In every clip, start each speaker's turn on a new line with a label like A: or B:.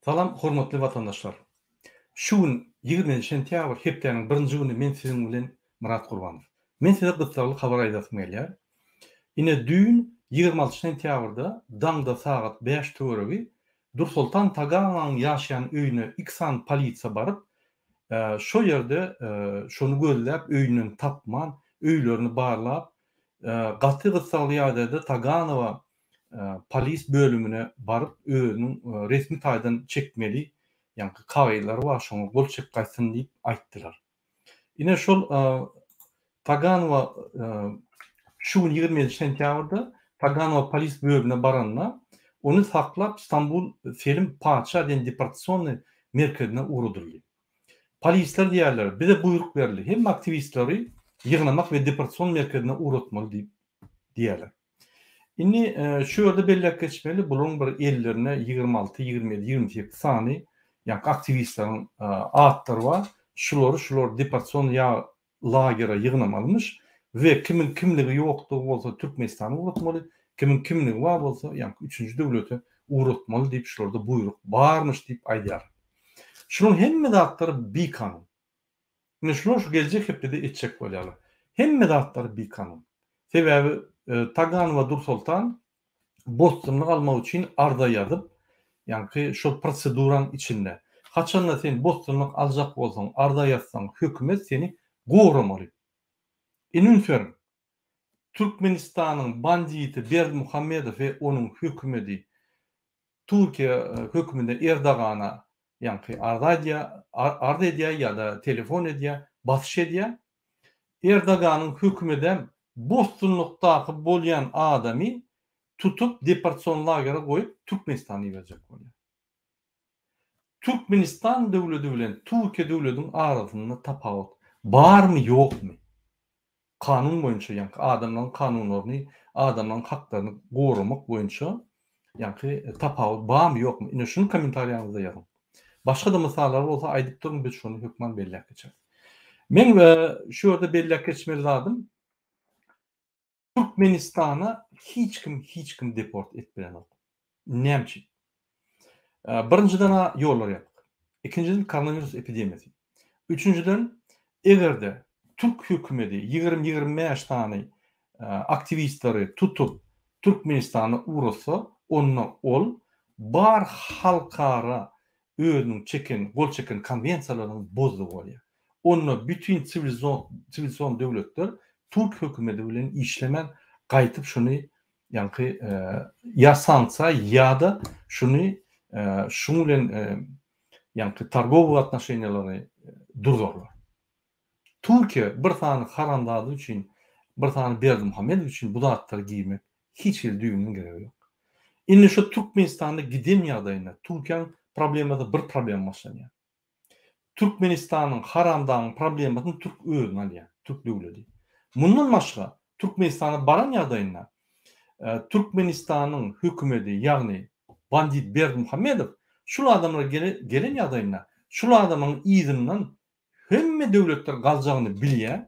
A: Salam hormatly watandaşlar. Şu gün 20 sentýabr hepdäniň birinji güni men siziň bilen Myrat Gurbanow. Men size gyssagly habar aýdasym gelýär. Ine düýn 26 sentýabrda daňda sagat 5 töweregi Dursoltan Taganowyň ýaşaýan öýüne iki sany polisiýa baryp, şo ýerde şony gözläp öýünden tapman, öýlerini barlap, gaty gyssagly ýagdaýda Taganowa polis bölümine baryp özüniň resmi taýdan çekmeli ýaňky kagyzlary bar şoňa gol çekip gaýtsyn diýip aýtdylar. Ine şol Taganowa şu gün 27 sentýabrda Taganowa polis bölümine baranda ony saklap Stambul Selim Paça diýen deportasionnyý merkezine ugradyldy. Polisler diýýärler bize buýruk berildi hemme aktiwistleri ýygnamak we deportasion merkezine ugratmaly diýip diýýärler. Indi şu ýerde belläp geçmeli, bularyň bir ellerinde 26, 27, 28 sany ýaňky aktiwistleriň atlary bar. Şulary şular deportasion ýa lagere ýygnamalymyş we kimiň kimligi ýokdugy bolsa Türkmenistana ugratmaly, kimiň kimligi bar bolsa ýaňky üçünji döwlete ugratmaly diýip şularda buýruk barmyş diýip aýdýarlar. Şularyň hemme zatlary bikanun. Indi şular şu geljek hepdede etjek bolýarlar. Hemme zatlary bikanun. Sebäbi Taganowa Dursoltan bosgunlyk almak üçin arza ýazyp, ýaňky şol proseduraň içinde. Haçanda sen bosgunlyk aljak bolsaň, arza ýazsaň, hökümet seni goramaly. Indi üns beriň. Türkmenistanyň banditi Berdimuhamedow we onuň hökümedi Türkiýe höküminde Erdogana ýaňky arza edýär, arz edýär ýa-da telefon edýär, basyş edýär. Erdoganyň hökümedem bosgunlykdaky bolýan adamy tutup deportasion lagere goýup Türkmenistana iberjek bolýar. Türkmenistan döwledi bilen Türkiýe döwlediniň arasynda tapawut barmy ýokmy? Kanun boýunça ýaňky adamlaryň kanunlaryny, adamlaryň haklaryny goramak boýunça ýaňky tapawut barmy ýokmy? Ine şuny kommentariýaňyzda ýazyň. Başga-da mysallar bolsa aýdyp duruň biz şony hökman belläp geçeris. Meň şu ýerde belläp geçmeli zadym Türkmenistana hiç kim hiç kim deport edip bilenok. Näme üçin? Birinjiden-ä ýollar ýapyk. Ikinjiden koronawirus epidemiýasy. Üçünjiden eger-de türk hökümedi 20-25 sany aktiwistleri tutup Türkmenistana ugratsa, onda ol bar halkara özüniň çeken, gol çeken konwensiýalarynyň bozdugy bolýar. Onda bütin siwilizasion döwletler türk hökümedi bilen işlemän gaýtyp şuny ýaňky ýa sanksiýa ýa-da şuny şuň bilen ýaňky torgowy atnoşeniýalary durzarlar. Türkiýe bir sany haramzada üçin, bir sany Berdimuhamedow üçin bu zatlara girmek hiç hili düýbünden geregi ýok. Indi şu Türkmenistanda giden ýagdaýynda Türkiýäň problemasy bir problema başlanýar. Türkmenistanyň haramdagyň problemasyny türk özüne alýar, türk döwledi. Mundan başga Türkmenistana baran ýagdaýynda Türkmenistanyň hökümedi ýagny bandit Berdimuhamedow şul adamlar gelen ýagdaýynda şul adamyň yzyndan hemme döwletler galjagyny bilýär,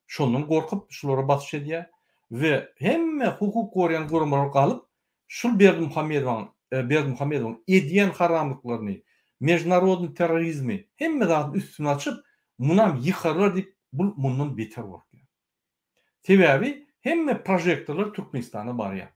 A: şondan gorkup şulara basyş edýär we hemme hukuk goraýan guramalar galyp şul Berdimuhamedowyň Berdimuhamedowyň edýän haramlyklaryny, mežnarodnyý terrorizmi hemme zadyny üstüni açyp munam ýykarlar diýip bul mundan beter gorkýar. Sebäbi hemme prožektorlar Türkmenistana barýar.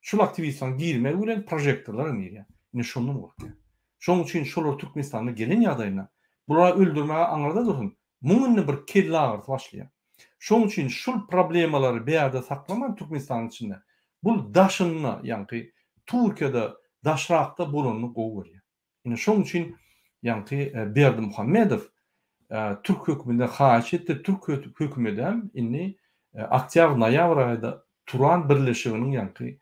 A: Şul aktiwistleriň girmegi bilen prožektorlar hem girýär. Ine şondan gorkýar. Şonuň üçin şolar Türkmenistanda gelen ýagdaýynda bular öldürmäge aňyrda dursun, muň indi bir kelle agyrysy başlaýar. Şonuň üçin şul problemalary bärde saklaman Türkmenistanyň içinde, bul daşynda ýaňky Türkiýede daşrakda bolanyny gowy görýär. Ine şoň üçin ýaňky Berdimuhamedow türk hökümetinden haýyş etdi, türk hökümedem indi oktýabr noýabr aýda Turan birleşiginiň ýaňky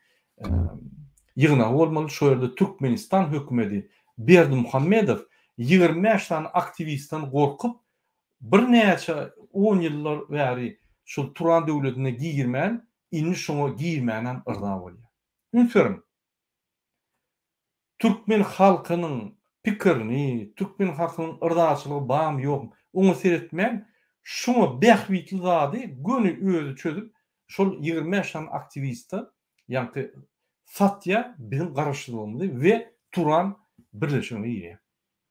A: ýygnagy bolmaly, şo ýerde Türkmenistan hökümedi Berdimuhamedow 25 sany aktiwistden gorkup birnäçe on ýyllar bäri şol Turan döwletine girmän indi şoňa girmänem yrza bolýar. Üns beriň. Türkmen halkynyň pikirini, türkmen halkynyň yrzaçylygy barmy ýokmy, oňa seretmän, şuňa bähbitli zady göni özi çözüp, şol 25 sany aktiwiste, ýaňky satýar biziň garaşsyzlygymyzy we Turan birleşigine girýär.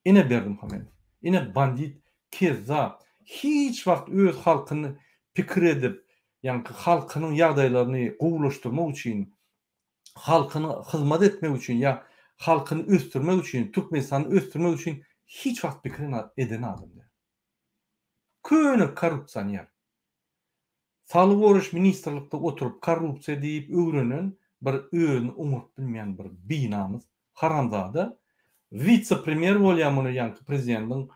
A: Ine Berdimuhamedow. Ine bandit, kezzap, hiç wagt öz halkyny pikir edip, ýaňky halkynyň ýagdaýlaryny gowulaşdyrmak üçin, halkyny hyzmat etmek üçin ýa halkyny ösdürmek üçin, Türkmenistany ösdürmek üçin hiç wagt pikir eden adam däl. Köne korrupsioner. Saglygy goraýyş ministrlikde oturyp korrupsiýa diýip öwrenen bir özüni oňaryp bilmeýän bir binamys haramzada witse premýer bolýar muny ýaňky prezidendiň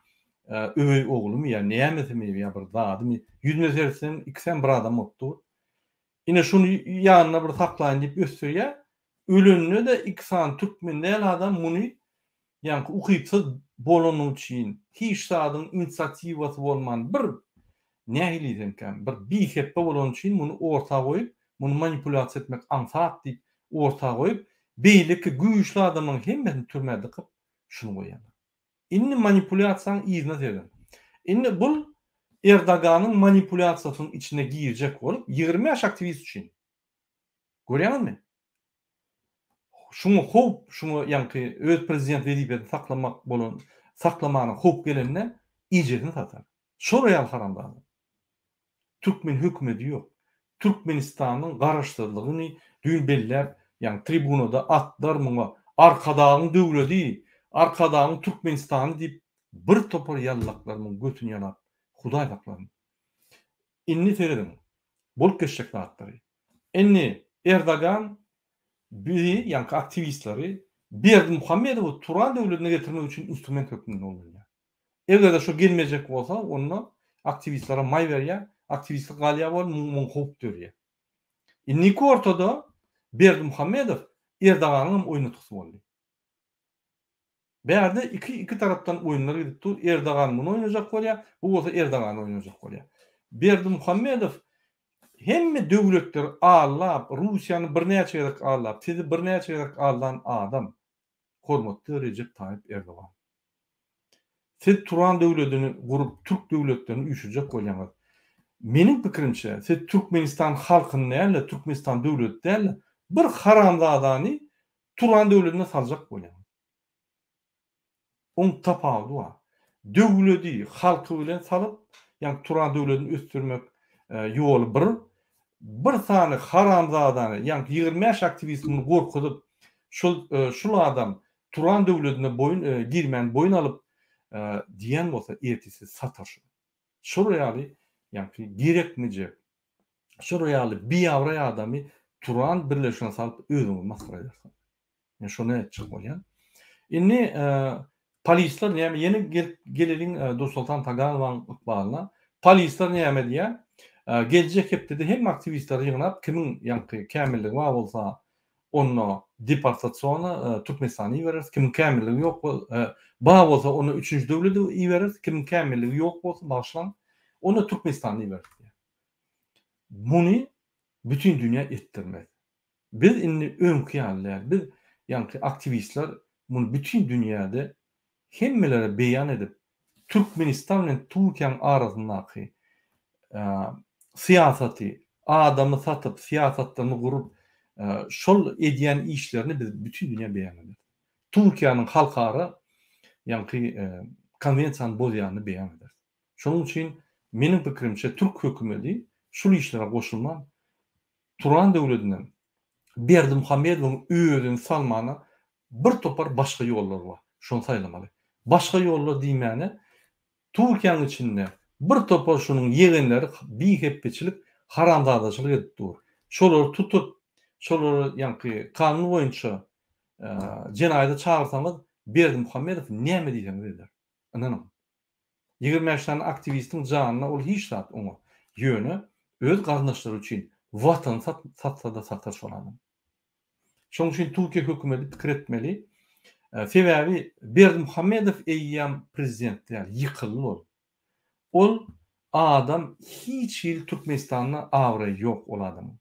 A: öweý oglumy ýa nämesimi ýa bir zadymy ýüzüne seretseň ikisem bir adam bolup dur. Ine şuny ýanynda bir saklaýyn diýip ösdürýär. Ölende-de iki sany türkmen däl adam muny ýaňky ukypsyz bolany üçin, hiç zadyň inisiatiwasy bolman bir nähili diýsemkäm, bir bihepbe bolany üçin muny orta goýup, muny manipulýasiýa etmek aňsat diýip orta goýup, beýleki güýçli adamlaryň hemmesini türmä dykyp, şuny goýýarlar. Indi manipulýasiýaň yzyna serediň. Indi bul Erdoganyň manipulýasiýasynyň içine girjek bolup, 25 aktiwist üçin. Görýäňizmi? Şuňa howp, şuňa ýaňky öz prezident wezipesini saklamak bolan, saklamana howp gelende ejesini satar. Şol ýaly haramzada. Türkmen hökümedi ýok. Türkmenistanyň garaşsyzlygyny düýn belläp, ýagny tribunada atlar muňa Arkadagyň döwledi, Arkadagyň Türkmenistany diýip bir topar ýallaklar muň götüni ýalap, Hudaý saklasyn. Indi serediň, bolup geçjek zatlary. Indi Erdogan bizi, ýaňky aktiwistleri Berdimuhamedowy Turan döwletine getirmek üçin instrument hökmünde ulanýar. Eger-de şo gelmejek bolsa, onda aktiwistlere maý berýär, aktiwistler galýar bolup, muň howp dörýär. Indiki ortada Berdimuhamedow Erdoganyň hem oýnatgysy boldy. Bärde iki iki tarapdan oýunlar gidip dur. Erdogan muny oýnajak bolýar, bu bolsa Erdogany oýnajak bolýar. Berdimuhamedow hemme döwletleri aldap, Russiýany birnäçe gezek aldap, sizi birnäçe gezek aldan adam. Hormatly Rejep Taýyp Erdogan. Siz Turan döwledini gurup türk döwletlerini üýşürjek bolýaňyz. Meniň pikirimçe siz Türkmenistan halkyny däl-de, Türkmenistan döwleti däl-de, bir haramzadany Turan döwletine saljak bolýaňyz. Oň tapawudy bar. Döwledi halky bilen salyp, ýagny Turan döwletini ösdürmek ýoly bir, bir sany haramzadany, ýagny 25 aktiwist muny gorkuzyp, şol şul adam Turan döwletine boýun girmän boýun alyp diýen bolsa ertesi satar şuny. Şol ýaly ýagny gerekmejek Şol ýaly biabraý adamy Turan birleşigine salyp özüňizi masgara edersiňiz. Men şony aýtjak bolýan. Indi polisler näme ýene gelip geleliň Dursoltan Taganowaň ykbalyna. Polisler näme diýýär? Geljek hepdede hemme aktiwistleri ýygnap kimiň ýaňky kämilligi bar bolsa onda deportasiona Türkmenistana ibereris, kimiň kämilligi ýok bar bolsa onda üçünji döwlete ibereris, kimiň kämilligi ýok bolsa bagyşlaň onda Türkmenistana ibereris diýýär. Muny bütin dünýä etdirmez. Biz indi öňki ýaly däl. Biz, ýaňky aktiwistler muny bütin dünýäde hemmelere beýan edip, Türkmenistan bilen Türkiýäniň arasyndaky syýasaty, adamy satyp, syýasatlaryny gurup, şol edýän işlerini biz bütin dünýä beýan ederis. Türkiýäniň halkara, ýaňky konwensiýany bozýanyny beýan ederis. Şonuň üçin meniň pikirimçe türk hökümedi şul işlere goşulman Turan döwledinden Berdimuhamedowyň özüni salmana bir topar başga ýollar bar. Şony saýlamaly. Başga ýollar diýmäne Türkiýäniň içinde bir topar şunuň ýegenleri bihepbeçilik haramzadaçylyk edip dur. Şolary tutup şolary ýaňky kanun boýunça jenaýata çagyrsaňyz Berdimuhamedow näme diýseňiz eder. Ynanyň. 25 sany aktiwistiň janyna ol hiç zat oňa. Ýöne öz garyndaşlary üçin watany satsa-da satar şol adam. Şonuň üçin Türkiýe hökümeti pikir etmeli. Sebäbi Berdimuhamedow eýýäm prezident däl, ýykyldy ol. Ol adam hiç hili Türkmenistanda abraýy ýok ol adamyň.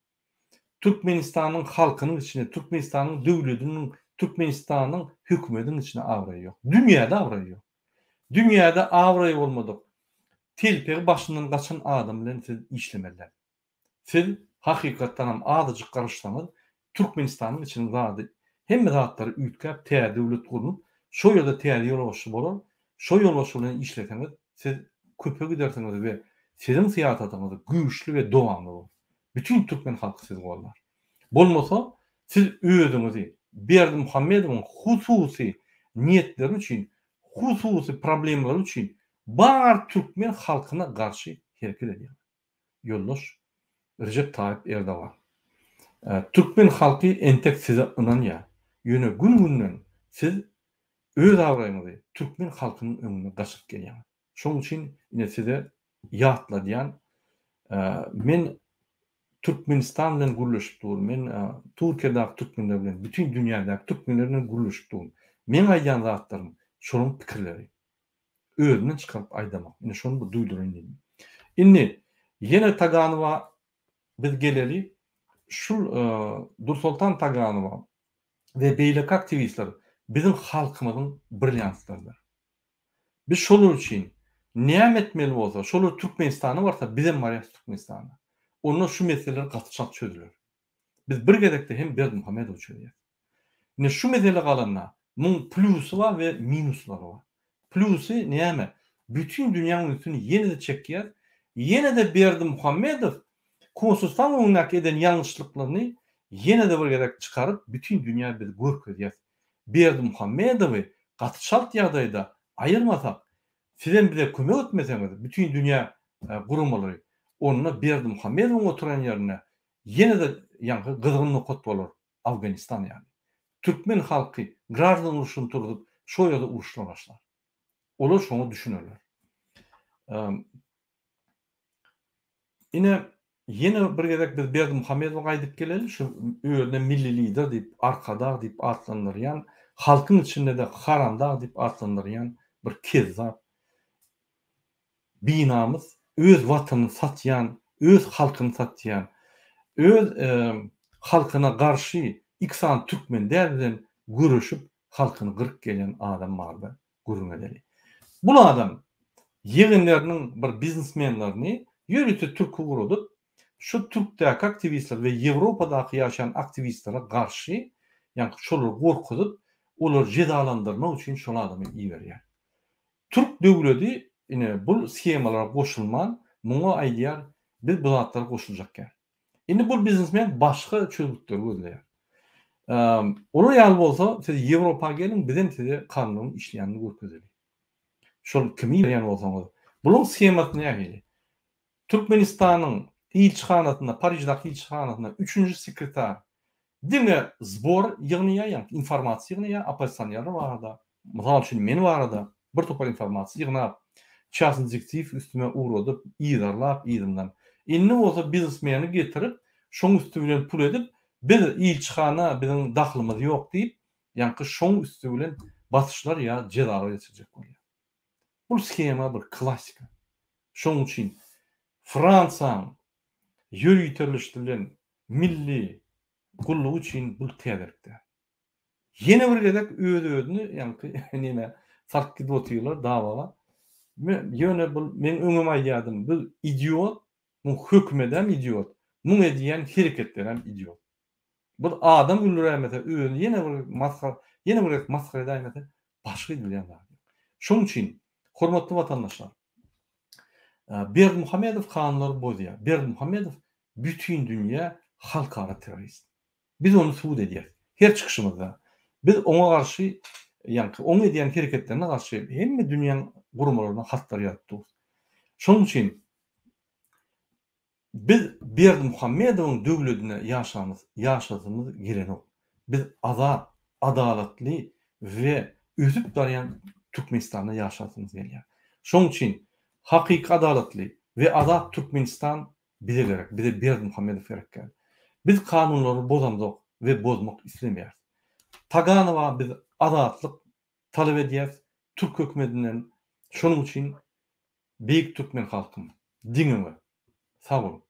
A: Türkmenistanyň halkynyň içinde, Türkmenistanyň döwlediniň, Türkmenistanyň hökümetiniň içinde abraýy ýok. Dünýäde abraýy ýok. Dünýäde abraýy bolmadyk, telpegi başyndan gaçan adam bilen siz işlemeli däl. Siz hakykatdanam azajyk garaşsaňyz Türkmenistanyň içiniň zady hemme zatlary üýtgäp täze döwlet gurlup. Şo ýerde täze ýolbaşçy bolar. Şo ýolbaşçy bilen işleseňiz, siz köpe gidersiňiz we siziň syýasatyňyz güýçli we dowamly bolar. Bütin türkmen halky sizi goldar. Bolmasa, siz özüňizi Berdimuhamedowyň hususy niýetleri üçin, hususy problemalary üçin bar türkmen halkyna garşy hereket edýäňiz. Ýoldaş Rejep Taýyp Erdogan. Türkmen halky entek size ynanýar. Ýöne gün-günden siz öz abraýyňyzy türkmen halkynyň öňünde gaçyryp gelýäňiz. Şonuň üçin ine size ýatladýan, men Türkmenistan bilen gürleşip durun, men Türkiýedäki türkmenler bilen, bütin dünýädäki türkmenler bilen gürleşip durun. Meň aýdýan zatlarym şolaryň pikirleri. Özümden çykaryp aýdamok. Ine şony bir duýduraýyn diýdim. Indi ýene Taganowa biz geleli. Şul Dursoltan Taganowa we beýleki aktiwistler biziň halkymyzyň brilliantlarydyr. Biz şolar üçin näme etmeli bolsa, şolar Türkmenistana barsa bizem barýas Türkmenistana. Onda şu meseleler gaty çalt çözüler. Biz bir gezekde hem Berdimuhamedowy çözýäs. Indi şu mesele galanda muň plýusy bar we minuslary bar. Plýusy näme? Bütin dünýäň ünsüni ýene-de çekýäs. Ýene-de Berdimuhamedow Konstitusiýanyň öňündäki eden ýalňyşlyklaryny ýene-de bir gezek çykaryp bütin dünýä biz görkezýäs. Berdimuhamedowy gaty çalt ýagdaýda aýyrmasak, sizem bize kömek etmeseňiz, bütin dünýä guramalary, onda Berdimuhamedowyň oturan ýerinde ýene-de ýaňky gyzgyn nokat bolar, Afganistan ýaly. Türkmen halky graždan urşuny turzup, şo ýerde uruşlar başlar. Olar şoňa düşünerler. Ine, ýene bir gezek biz Berdimuhamedowa gaýdyp geleli, şu özüne milli lider diýip, Arkadag diýip atlandyrýan, halkyň içinde-de Haramdag diýip atlandyrýan bir kezzap, binamys, öz watanyny satýan, öz halkyny satýan, öz halkyna garşy iki sany türkmen däl bilen göreşip halkyny gyryp gelýän adam barada gürrüň edeli. Bul adam ýegenleriniň bir biznesmenlerini ýörite türke ugradyp, şu türkdäki aktiwistler we Ýewropadaky ýaşaýan aktiwistlere garşy, ýagny şolary gorkuzyp, olary jezalandyrmak üçin şol adamy iberýär. Türk döwledi ine bul shemalara goşulman, muňa aýdýar, biz bu zatlara goşuljak däl. Indi bul biznesmen başga çözgütleri gözleýär. Olar ýaly bolsa, siz Ýewropa geliň, bizem size kanunyň işleýänini görkezeli. Şol kimi iberýän bolsaňyz. Bularyň shemasy nähili? Türkmenistanyň ilçihanasynda, Pariždaky ilçihanasynda üçünji sekretar diňe zbor ýygnaýar, ýagny informasiýa ýygnaýar oppozisionerler barada, mysal üçin men barada bir topar informasiýa ýygnap, çasny detektiw üstüme ugradyp, yzarlap yzymdan. Indi bolsa biznesmeni getirip, şoň üsti bilen pul edip, biz ilçihana biziň dahlymyz ýok diýip, ýaňky şoň üsti bilen basyşlar ýa jezalar geçirjek bolýar. Bul shema bir klassika. Şoň üçin Fransiýaň ýöriteleşdirilen milli gullugy üçin bul täzelik däl. Ýene bir gezek öz-özüni ýaňky neme salyp gidip otyrlar dawaga. Ýöne bul men öňem aýdýardym, bu idiot, muň hökümedem idiot, muň edýän hereketlerem idiot. Bir adam öldüräýmese, özüni ýene bir masgara, ýene bir gezek masgara edäýmese, başga edilýän zat ýok. Şonuň üçin, hormatly watandaşlar, Berdimuhamedow kanunlary bozýar. Berdimuhamedow bütin dünýä halkara terrorist. Biz ony subut edýäris. Her çykyşymyzda. Biz oňa garşy, ýaňky oň edýän hereketlerine garşy hemme dünýäň guramalaryna hatlar ýazyp durus. Şonuň üçin Biz Berdimuhamedowyň döwledine ýaşamyz, ýaşasymyz gelenok. Biz azat, adalatly we ösüp barýan Türkmenistanda ýaşasymyz gelýär. Şoň üçin hakyky adalatly we azat Türkmenistan bize gerek, bize Berdimuhamedow gerek däl. Biz kanunlary bozamzok we bozmak islemeýäris. Taganowa biz azatlyk talap edýäris türk hökümetinden. Şonuň üçin Beýik türkmen halkym. Diňe we. Sag boluň.